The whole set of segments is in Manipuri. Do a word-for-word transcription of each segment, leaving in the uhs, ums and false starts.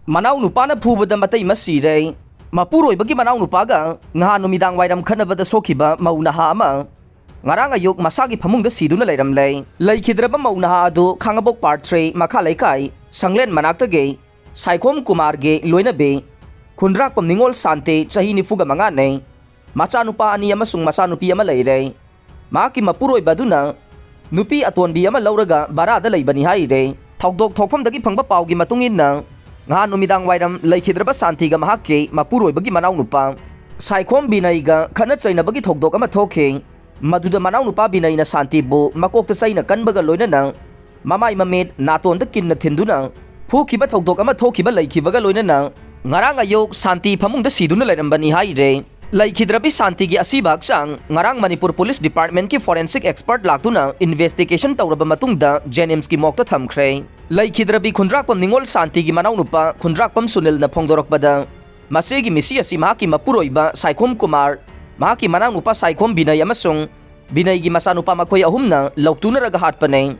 ꯃꯅꯥꯎꯅꯨꯄꯥꯅ ꯐꯨꯕꯗ ꯃꯇꯩ ꯑꯃ ꯁꯤꯔꯦ꯫ ꯃꯄꯨꯔꯣꯏꯕꯒꯤ ꯃꯅꯥꯎꯅꯨꯄꯥꯒ ꯉꯍꯥꯟ ꯅꯨꯃꯤꯗꯥꯡ ꯋꯥꯏꯔꯝ ꯈꯠꯅꯕꯗ ꯁꯣꯛꯈꯤꯕ ꯃꯧ ꯅꯍꯥ ꯑꯃ ꯉꯔꯥꯡ ꯑꯌꯨꯛ ꯃꯁꯥꯒꯤ ꯐꯃꯨꯡꯗ ꯁꯤꯗꯨꯅ ꯂꯩꯔꯝꯂꯦ꯫ ꯂꯩꯈꯤꯗ꯭ꯔꯕ ꯃꯧ ꯅꯍꯥ ꯑꯗꯨ ꯈꯥꯉꯕꯣꯛ ꯄꯥꯔꯠ ꯊ꯭ꯔꯤ ꯃꯈꯥ ꯂꯩꯀꯥꯏ ꯁꯪꯂꯦꯟ ꯃꯅꯥꯛꯇꯒꯤ ꯁꯥꯏꯈꯣꯝ ꯀꯨꯃꯥꯔꯒꯤ ꯂꯣꯏꯅꯕꯤ ꯈꯨꯟꯗ꯭ꯔꯥꯛꯄꯝ ꯅꯤꯉꯣꯜ ꯁꯥꯟꯇꯤ, ꯆꯍꯤ ꯅꯤꯐꯨꯒ ꯃꯉꯥꯅꯤ꯫ ꯃꯆꯥꯅꯨꯄꯥ ꯑꯅꯤ ꯑꯃꯁꯨꯡ ꯃꯆꯥꯅꯨꯄꯤ ꯑꯃ ꯂꯩꯔꯦ꯫ ꯃꯍꯥꯛꯀꯤ ꯃꯄꯨꯔꯣꯏꯕ ꯑꯗꯨꯅ ꯅꯨꯄꯤ ꯑꯇꯣꯟꯕꯤ ꯑꯃ ꯂꯧꯔꯒ ꯚꯔꯥꯗ ꯂꯩꯕꯅꯤ ꯍꯥꯏꯔꯦ꯫ ꯊꯧꯗꯣꯛ ꯊꯣꯛꯐꯝꯗꯒꯤ ꯐꯪꯕ ꯄꯥꯎꯒꯤ ꯃꯇꯨꯡ ꯏꯟꯅ, ꯉꯍꯥꯟ ꯅꯨꯃꯤꯗꯥꯡ ꯋꯥꯏꯔꯝ ꯂꯩꯈꯤꯗ꯭ꯔꯕ ꯁꯥꯟꯇꯤꯒ ꯃꯍꯥꯛꯀꯤ ꯃꯄꯨꯔꯣꯏꯕꯒꯤ ꯃꯅꯥꯎꯅꯨꯄꯥ ꯁꯥꯏꯈꯣꯝ ꯕꯤꯅꯩꯒ ꯈꯠꯅ ꯆꯩꯅꯕꯒꯤ ꯊꯧꯗꯣꯛ ꯑꯃ ꯊꯣꯛꯈꯤ꯫ ꯃꯗꯨꯗ ꯃꯅꯥꯎꯅꯨꯄꯥ ꯕꯤꯅꯩꯅ ꯁꯥꯟꯇꯤꯕꯨ ꯃꯀꯣꯛꯇ ꯆꯩꯅ ꯀꯟꯕꯒ ꯂꯣꯏꯅꯅ ꯃꯃꯥꯏ ꯃꯃꯤꯠ ꯅꯥꯇꯣꯟꯗ ꯀꯤꯟꯅ ꯊꯤꯟꯗꯨꯅ ꯐꯨꯈꯤꯕ ꯊꯧꯗꯣꯛ ꯑꯃ ꯊꯣꯛꯈꯤꯕ ꯂꯩꯈꯤꯕꯒ ꯂꯣꯏꯅꯅ ꯉꯔꯥꯡ ꯑꯌꯨꯛ ꯁꯥꯟꯇꯤ ꯐꯃꯨꯡꯗ ꯁꯤꯗꯨꯅ ꯂꯩꯔꯝꯕꯅꯤ ꯍꯥꯏꯔꯦ꯫ ꯂꯩꯈꯤꯗ꯭ꯔꯕꯤ ꯁꯥꯟꯇꯤꯒꯤ ꯑꯁꯤꯕ ꯍꯛꯆꯥꯡ ꯉꯔꯥꯡ ꯃꯅꯤꯄꯨꯔ ꯄꯨꯂꯤꯁ ꯗꯤꯄꯥꯔꯠꯃꯦꯟꯠꯀꯤ ꯐꯣꯔꯦꯟꯁꯤꯛ ꯑꯦꯛꯁꯄꯔꯠ ꯂꯥꯛꯇꯨꯅ ꯏꯟꯚꯦꯁꯇꯤꯒꯦꯁꯟ ꯇꯧꯔꯕ ꯃꯇꯨꯡꯗ ꯖꯦꯅꯤꯝꯁꯀꯤ ꯃꯣꯔꯒꯇ ꯊꯝꯈ꯭ꯔꯦ꯫ ꯂꯩꯈꯤꯗ꯭ꯔꯕꯤ ꯈꯨꯟꯗ꯭ꯔꯥꯛꯄꯝ ꯅꯤꯉꯣꯜ ꯁꯥꯟꯇꯤꯒꯤ ꯃꯅꯥꯎꯅꯨꯄꯥ ꯈꯨꯟꯗ꯭ꯔꯥꯛꯄꯝ ꯁꯨꯅꯤꯜꯅ ꯐꯣꯡꯗꯣꯔꯛꯄꯗ, ꯃꯆꯦꯒꯤ ꯃꯤꯁꯤ ꯑꯁꯤ ꯃꯍꯥꯛꯀꯤ ꯃꯄꯨꯔꯣꯏꯕ ꯁꯥꯏꯈꯣꯝ ꯀꯨꯃꯥꯔ, ꯃꯍꯥꯛꯀꯤ ꯃꯅꯥꯎꯅꯨꯄꯥ ꯁꯥꯏꯈꯣꯝ ꯕꯤꯅꯩ ꯑꯃꯁꯨꯡ ꯕꯤꯅꯩꯒꯤ ꯃꯆꯥꯅꯨꯄꯥ ꯃꯈꯣꯏ ꯑꯍꯨꯝꯅ ꯂꯧꯇꯨꯅꯔꯒ ꯍꯥꯠꯄꯅꯦ꯫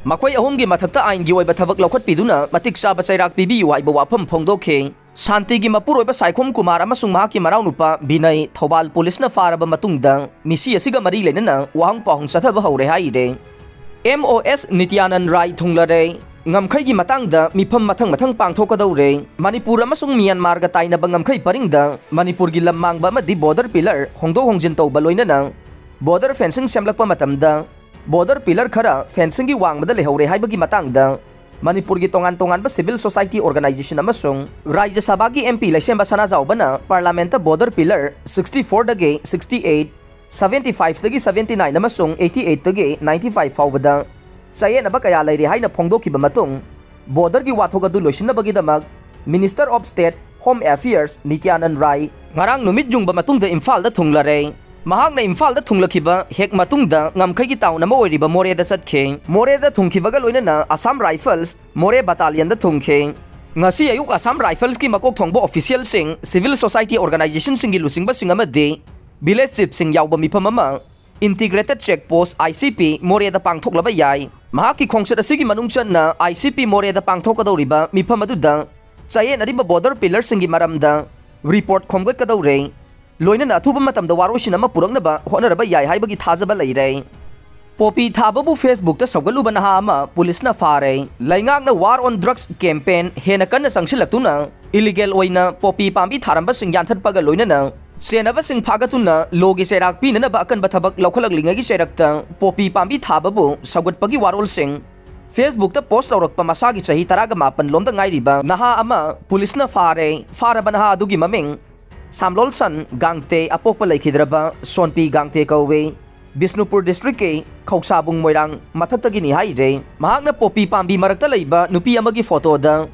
ꯃꯈꯣꯏ ꯑꯍꯨꯝꯒꯤ ꯃꯊꯛꯇ ꯑꯥꯏꯟꯒꯤ ꯑꯣꯏꯕ ꯊꯕꯛ ꯂꯧꯈꯠꯄꯤꯗꯨꯅ ꯃꯇꯤꯛ ꯆꯥꯕ ꯆꯩꯔꯥꯛ ꯄꯤꯕꯤꯌꯨ ꯍꯥꯏꯕ ꯋꯥꯐꯝ ꯐꯣꯡꯗꯣꯛꯈꯤ꯫ ꯁꯥꯟꯇꯤꯒꯤ ꯃꯄꯨꯔꯣꯏꯕ ꯁꯥꯏꯈꯣꯝ ꯀꯨꯃꯥꯔ ꯑꯃꯁꯨꯡ ꯃꯍꯥꯛꯀꯤ ꯃꯅꯥꯎꯅꯨꯄꯥ ꯕꯤꯅꯩ ꯊꯧꯕꯥꯜ ꯄꯨꯂꯤꯁꯅ ꯐꯥꯔꯕ ꯃꯇꯨꯡꯗ ꯃꯤꯁꯤ ꯑꯁꯤꯒ ꯃꯔꯤ ꯂꯩꯅꯅ ꯋꯥꯍꯪ ꯄꯥꯎꯍꯪ ꯆꯠꯊꯕ ꯍꯧꯔꯦ ꯍꯥꯏꯔꯦ꯫ ꯑꯦꯝ ꯑꯣ ꯑꯦꯁ ꯅꯤꯇ꯭ꯌꯥꯅꯟ ꯔꯥꯏ ꯊꯨꯡꯂꯔꯦ꯫ ꯉꯝꯈꯩꯒꯤ ꯃꯇꯥꯡꯗ ꯃꯤꯐꯝ ꯃꯊꯪ ꯃꯊꯪ ꯄꯥꯡꯊꯣꯛꯀꯗꯧꯔꯦ꯫ ꯃꯅꯤꯄꯨꯔ ꯑꯃꯁꯨꯡ ꯃ꯭ꯌꯥꯟꯃꯥꯔꯒ ꯇꯥꯏꯅꯕ ꯉꯝꯈꯩ ꯄꯔꯤꯡꯗ ꯃꯅꯤꯄꯨꯔꯒꯤ ꯂꯝ ꯃꯥꯡꯕ ꯑꯃꯗꯤ ꯕꯣꯔꯗꯔ ꯄꯤꯂꯔ ꯍꯣꯡꯗꯣꯛ ꯍꯣꯡꯖꯤꯟ ꯇꯧꯕ ꯂꯣꯏꯅꯅ ꯕꯣꯔꯗꯔ ꯐꯦꯟꯁꯤꯡ ꯁꯦꯝꯂꯛꯄ ꯃꯇꯝꯗ ꯕꯣꯔꯗꯔ ꯄꯤꯂꯔ ꯈꯔ ꯐꯦꯟꯁꯤꯡꯒꯤ ꯋꯥꯡꯃꯗ ꯂꯩꯍꯧꯔꯦ ꯍꯥꯏꯕꯒꯤ ꯃꯇꯥꯡꯗ ꯃꯅꯤꯄꯨꯔꯒꯤ ꯇꯣꯉꯥꯟ ꯇꯣꯉꯥꯟꯕ ꯁꯤꯚꯤꯜ ꯁꯣꯁꯥꯏꯇꯤ ꯑꯣꯔꯒꯅꯥꯏꯖꯦꯁꯟ ꯑꯃꯁꯨꯡ ꯔꯥꯖ꯭ꯌ ꯁꯚꯥꯒꯤ ꯑꯦꯝ ꯄꯤ ꯂꯩꯁꯦꯝꯕ ꯁꯅꯥꯖꯥꯎꯕꯅ ꯄꯥꯔꯂꯥꯃꯦꯟꯠꯇ ꯕꯣꯔꯗꯔ ꯄꯤꯂꯔ ꯁꯤꯛꯁꯇꯤ ꯐꯣꯔꯗꯒꯤ ꯁꯤꯛꯁꯇꯤ ꯑꯩꯠ, ꯁꯚꯦꯟꯇꯤ ꯐꯥꯏꯚꯇꯒꯤ ꯁꯚꯦꯟꯇꯤ ꯅꯥꯏꯟ ꯑꯃꯁꯨꯡ ꯑꯩꯠꯇꯤ ꯑꯩꯠꯇꯒꯤ ꯅꯥꯏꯟꯇꯤ ꯐꯥꯏꯚ ꯐꯥꯎꯕꯗ ꯆꯌꯦꯠꯅꯕ ꯀꯌꯥ ꯂꯩꯔꯤ ꯍꯥꯏꯅ ꯐꯣꯡꯗꯣꯛꯈꯤꯕ ꯃꯇꯨꯡ, ꯕꯣꯔꯗꯔꯒꯤ ꯋꯥꯊꯣꯛ ꯑꯗꯨ ꯂꯣꯏꯁꯤꯟꯅꯕꯒꯤꯗꯃꯛ minister of state home affairs Nityanand Rai ꯉꯔꯥꯡ ꯅꯨꯃꯤꯠ ꯌꯨꯡꯕ ꯃꯇꯨꯡꯗ ꯏꯝꯐꯥꯜꯗ ꯊꯨꯡꯂꯔꯦ꯫ ꯃꯍꯥꯛꯅ ꯏꯝꯐꯥꯜꯗ ꯊꯨꯡꯂꯈꯤꯕ ꯍꯦꯛ ꯃꯇꯨꯡꯗ ꯉꯝꯈꯩꯒꯤ ꯇꯥꯎꯟ ꯑꯃ ꯑꯣꯏꯔꯤꯕ ꯃꯣꯔꯦꯗ ꯆꯠꯈꯤ꯫ ꯃꯣꯔꯦꯗ ꯊꯨꯡꯈꯤꯕꯒ ꯂꯣꯏꯅꯅ ꯑꯁꯥꯝ ꯔꯥꯏꯐꯜꯁ ꯃꯣꯔꯦ ꯕꯇꯥꯂꯤꯌꯟꯗ ꯊꯨꯡꯈꯤ꯫ ꯉꯁꯤ ꯑꯌꯨꯛ ꯑꯁꯥꯝ ꯔꯥꯏꯐꯜꯁꯀꯤ ꯃꯀꯣꯛ ꯊꯣꯡꯕ ꯑꯣꯐꯤꯁꯤꯌꯦꯜꯁꯤꯡ, ꯁꯤꯚꯤꯜ ꯁꯣꯁꯥꯏꯇꯤ ꯑꯣꯔꯒꯅꯥꯏꯖꯦꯁꯟꯁꯤꯡꯒꯤ ꯂꯨꯆꯤꯡꯕꯁꯤꯡ ꯑꯃꯗꯤ ꯚꯤꯂꯦꯖ ꯆꯤꯐꯁꯤꯡ ꯌꯥꯎꯕ ꯃꯤꯐꯝ ꯑꯃ integrated check post, I C ꯄꯤ, ꯃꯣꯔꯦꯗ ꯄꯥꯡꯊꯣꯛꯂꯕ ꯌꯥꯏ꯫ ꯃꯍꯥꯛꯀꯤ ꯈꯣꯡꯆꯠ ꯑꯁꯤꯒꯤ ꯃꯅꯨꯡ ꯆꯟꯅ ꯑꯥꯏ ꯁꯤ ꯄꯤ ꯃꯣꯔꯦꯗ ꯄꯥꯡꯊꯣꯛꯀꯗꯧꯔꯤꯕ ꯃꯤꯐꯝ ꯑꯗꯨꯗ ꯆꯌꯦꯠꯅꯔꯤꯕ ꯕꯣꯔꯗꯔ ꯄꯤꯂꯔꯁꯤꯡꯒꯤ ꯃꯔꯝꯗ ꯔꯤꯄꯣꯔꯠ ꯈꯣꯝꯒꯠꯀꯗꯧꯔꯦ꯫ ꯂꯣꯏꯅꯅ ꯑꯊꯨꯕ ꯃꯇꯝꯗ ꯋꯥꯔꯣꯏꯁꯤꯟ ꯑꯃ ꯄꯨꯔꯛꯅꯕ ꯍꯣꯠꯅꯔꯕ ꯌꯥꯏ ꯍꯥꯏꯕꯒꯤ ꯊꯥꯖꯕ ꯂꯩꯔꯦ꯫ ꯄꯣꯄꯤ ꯊꯥꯕꯕꯨ ꯐꯦꯁꯕꯨꯛꯇ ꯁꯧꯒꯠꯂꯨꯕ ꯅꯍꯥ ꯑꯃ ꯄꯨꯂꯤꯁꯅ ꯐꯥꯔꯦ꯫ ꯂꯩꯉꯥꯛꯅ War on Drugs campaign ꯍꯦꯟꯅ ꯀꯟꯅ ꯆꯪꯁꯤꯜꯂꯛꯇꯨꯅ ꯏꯂꯤꯒꯦꯜ ꯑꯣꯏꯅ ꯄꯣꯄꯤ ꯄꯥꯝꯕꯤ ꯊꯥꯔꯝꯕꯁꯤꯡ ꯌꯥꯟꯊꯠꯄꯒ ꯂꯣꯏꯅꯅ ꯆꯦꯟꯅꯕꯁꯤꯡ ꯐꯥꯒꯠꯇꯨꯅ ꯂꯣꯒꯤ ꯆꯩꯔꯥꯛ ꯄꯤꯅꯅꯕ ꯑꯀꯟꯕ ꯊꯕꯛ ꯂꯧꯈꯠꯂꯛꯂꯤꯉꯩꯒꯤ ꯆꯩꯔꯛꯇ ꯄꯣꯄꯤ ꯄꯥꯝꯕꯤ ꯊꯥꯕꯕꯨ ꯁꯧꯒꯠꯄꯒꯤ ꯋꯥꯔꯣꯜꯁꯤꯡ꯫ ꯐꯦꯁꯕꯨꯛꯇ ꯄꯣꯁ ꯇꯧꯔꯛꯄ ꯃꯁꯥꯒꯤ ꯆꯍꯤ ꯇꯔꯥꯒ ꯃꯥꯄꯟ ꯂꯣꯝꯗ ꯉꯥꯏꯔꯤꯕ ꯅꯍꯥ ꯑꯃ ꯄꯨꯂꯤꯁꯅ ꯐꯥꯔꯦ꯫ ꯐꯥꯔꯕ ꯅꯍꯥ ꯑꯗꯨꯒꯤ ꯃꯃꯤꯡ ꯁꯥꯝꯂꯣꯜꯁꯟ ꯒꯥꯡꯇꯦ, ꯑꯄꯣꯛꯄ ꯂꯩꯈꯤꯗ꯭ꯔꯕ ꯁꯣꯟꯄꯤ ꯒꯥꯡꯇꯦ ꯀꯧꯏ꯫ ꯕꯤꯁꯅꯨꯄꯨꯔ ꯗꯤꯁꯇ꯭ꯔꯤꯛꯀꯤ ꯈꯧꯁꯥꯕꯨꯡ ꯃꯣꯏꯔꯥꯡ ꯃꯊꯛꯇꯒꯤꯅꯤ ꯍꯥꯏꯔꯦ꯫ ꯃꯍꯥꯛꯅ ꯄꯣꯄꯤ ꯄꯥꯝꯕꯤ ꯃꯔꯛꯇ ꯂꯩꯕ ꯅꯨꯄꯤ ꯑꯃꯒꯤ ꯐꯣꯇꯣꯗ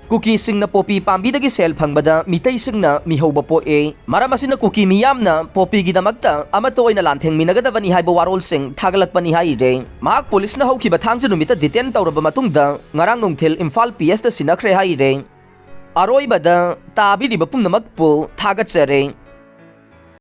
ꯀꯨꯀꯤꯁꯤꯡꯅ ꯄꯣꯄꯤ ꯄꯥꯝꯕꯤꯗꯒꯤ ꯁꯦꯜ ꯐꯪꯕꯗ ꯃꯤꯇꯩꯁꯤꯡꯅ ꯃꯤꯍꯧꯕ ꯄꯣꯛꯏ꯫ ꯃꯔꯝ ꯑꯁꯤꯅ ꯀꯨꯀꯤ ꯃꯤꯌꯥꯝꯅ ꯄꯣꯄꯤꯒꯤꯗꯃꯛꯇ ꯑꯃꯠꯇ ꯑꯣꯏꯅ ꯂꯥꯟꯊꯦꯡꯃꯤꯟꯅꯒꯗꯕꯅꯤ ꯍꯥꯏꯕ ꯋꯥꯔꯣꯜꯁꯤꯡ ꯊꯥꯒꯠꯂꯛꯄꯅꯤ ꯍꯥꯏꯔꯦ꯫ ꯃꯍꯥꯛ ꯄꯨꯂꯤꯁꯅ ꯍꯧꯈꯤꯕ ꯊꯥꯡꯖ ꯅꯨꯃꯤꯠꯇ ꯗꯤꯇꯦꯟ ꯇꯧꯔꯕ ꯃꯇꯨꯡꯗ ꯉꯔꯥꯡ ꯅꯨꯡꯊꯤꯜ ꯏꯝꯐꯥꯜ ꯄꯤ ꯑꯦꯁꯇ ꯁꯤꯟꯅꯈ꯭ꯔꯦ ꯍꯥꯏꯔꯦ꯫ ꯑꯔꯣꯏꯕꯗ ꯇꯥꯕꯤꯔꯤꯕ ꯄꯨꯝꯅꯃꯛꯄꯨ ꯊꯥꯒꯠꯆꯔꯤ꯫